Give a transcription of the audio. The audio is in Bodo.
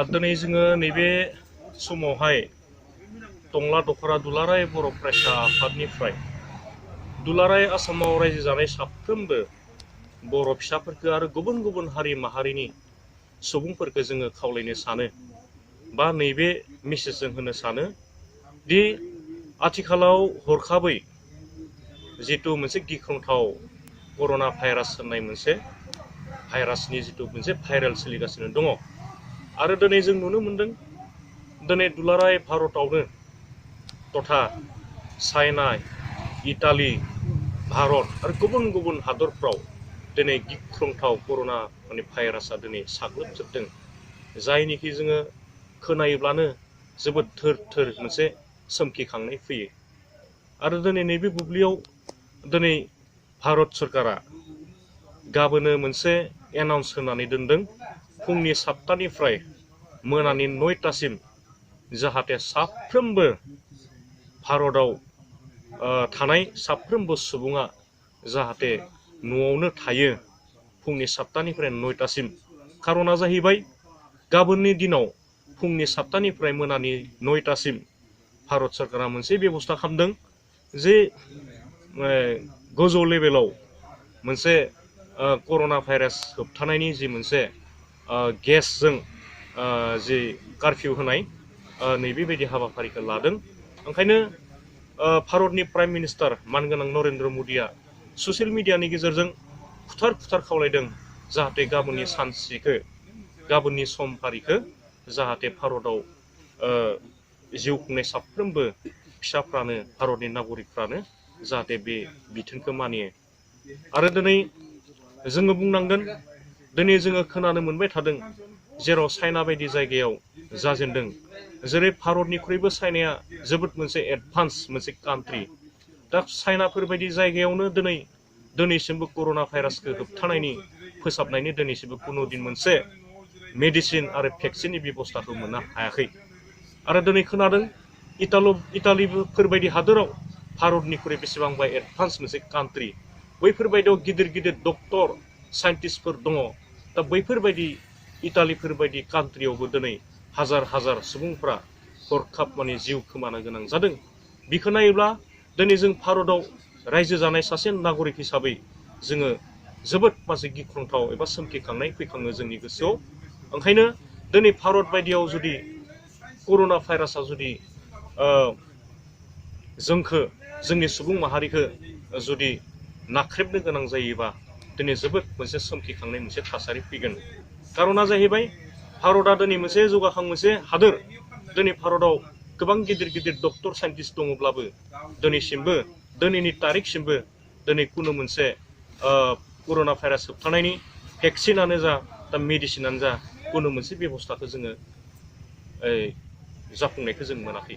दिनै जोङो नैबे समावहाय टंला दखरा दुलाराय बर' फरायसा आफादनिफ्राय दुलाराय आसामाव रायजो जानाय साफ्रोमबो बर' फिसाफोरखौ आरो गुबुन गुबुन हारि माहारिनि सुबुंफोरखौ जोङो खावलायनो सानो बा नैबे मेसेजजों होनो सानो दि आथिखालाव हरखाबै जितु मोनसे गिख्रंथाव कर'ना भाइरास होननाय मोनसे भाइरासनि जितु मोनसे भाइरेल सोलिगासिनो दङ आरो दिनै जों नुनो मोनदों दिनै दुलाराय भारतआवनो तथा चाइना इटालि भारत आरो गुबुन गुबुन हादरफ्राव दिनै गिख्रंथाव कर'ना भाइरासआ दिनै साग्लोबजोबदों जायनिखि जोङो खोनायोब्लानो जोबोद थोर थोर मोनसे सोमखिखांनाय फैयो आरो दिनै नैबे बुब्लियाव दिनै भारत सरकारा गाबोनो मोनसे एनाउन्स होनानै दोनदों फुंनि 7टानिफ्राय मोनानि 9टासिम जाहाथे साफ्रोमबो भारतआव थानाय साफ्रोमबो सुबुङा जाहाथे न'आवनो थायो फुंनि 7टानिफ्राय 9टासिम खार'ना जाहैबाय गाबोननि दिनाव फुंनि 7टानिफ्राय मोनानि 9टासिम भारत सरकारा मोनसे बेबस्था खालामदों जे गोजौ लेभेलाव मोनसे कर'ना भाइरास होबथानायनि जि मोनसे गेसजों जि कारफिउ होनाय नैबेबायदि हाबाफारिखौ लादों ओंखायनो भारतनि प्राइम मिनिस्टार मानगोनां नरेन्द्र मदिया ससियेल मिडियानि गेजेरजों खुथार खुथार खावलायदों जाहाथे गाबोननि सानसेखौ गाबोननि समफारिखौ जाहाथे भारतआव जिउ खुंनाय साफ्रोमबो फिसाफ्रानो भारतनि नागरिकफ्रानो जाहाथे बे बिथोनखौ मानियो आरो दिनै जोङो बुंनांगोन दिनै जोङो खोनानो मोनबाय थादों जेराव चाइना बायदि जायगायाव जाजेनदों जेरै भारतनिख्रुइबो चाइनाया जोबोद मोनसे एडभान्स मोनसे कान्ट्रि दा चाइनाफोरबायदि जायगायावनो दिनैसिमबो कर'ना भाइरासखौ होबथानायनि फोसाबनायनि दिनैसिमबो कुनु दिन मोनसे मेडिसिन आरो भेक्सिननि बेबस्थाखौ मोननो हायाखै आरो दिनै खोनादों इटालिफोरबायदि हादोराव भारतनिख्रुइ बेसेबांबा एडभान्स मोनसे कान्ट्रि बैफोरबायदियाव गिदिर गिदिर डक्टर साइन्टिस्टफोर दङ दा बैफोरबायदि इटालिफोरबायदि कान्ट्रियावबो दिनै हाजार हाजार सुबुंफ्रा हरखाब जिउ खोमानो गोनां जादों बेखौ नायोब्ला दिनै जों भारतआव रायजो जानाय सासे नागरिक हिसाबै जोङो जोबोद मासे गिख्रंथाव एबा सोमखिखांनाय फैखाङो जोंनि गोसोआव ओंखायनो दिनै भारत बायदियाव जुदि कर'ना भाइरासआ जुदि जोंखौ जोंनि सुबुं माहारिखौ जुदि नाख्रेबनो गोनां जायोबा दिनै जोबोद मोनसे सोमखिखांनाय मोनसे थासारि फैगोन खार'ना जाहैबाय भारतआ दिनै मोनसे जौगाखां मोनसे हादोर दिनै भारतआव गोबां गिदिर गिदिर डक्टर साइन्टिस्ट दङब्लाबो दिनैसिमबो दिनैनि तारिखसिमबो दिनै कुनु मोनसे कर'ना भाइरास होबथानायनि भेक्सिनानो जा दा मेडिसिनानो जा कुनु मोनसे बेबस्थाखौ जोङो जाफुंनायखौ जों मोनाखै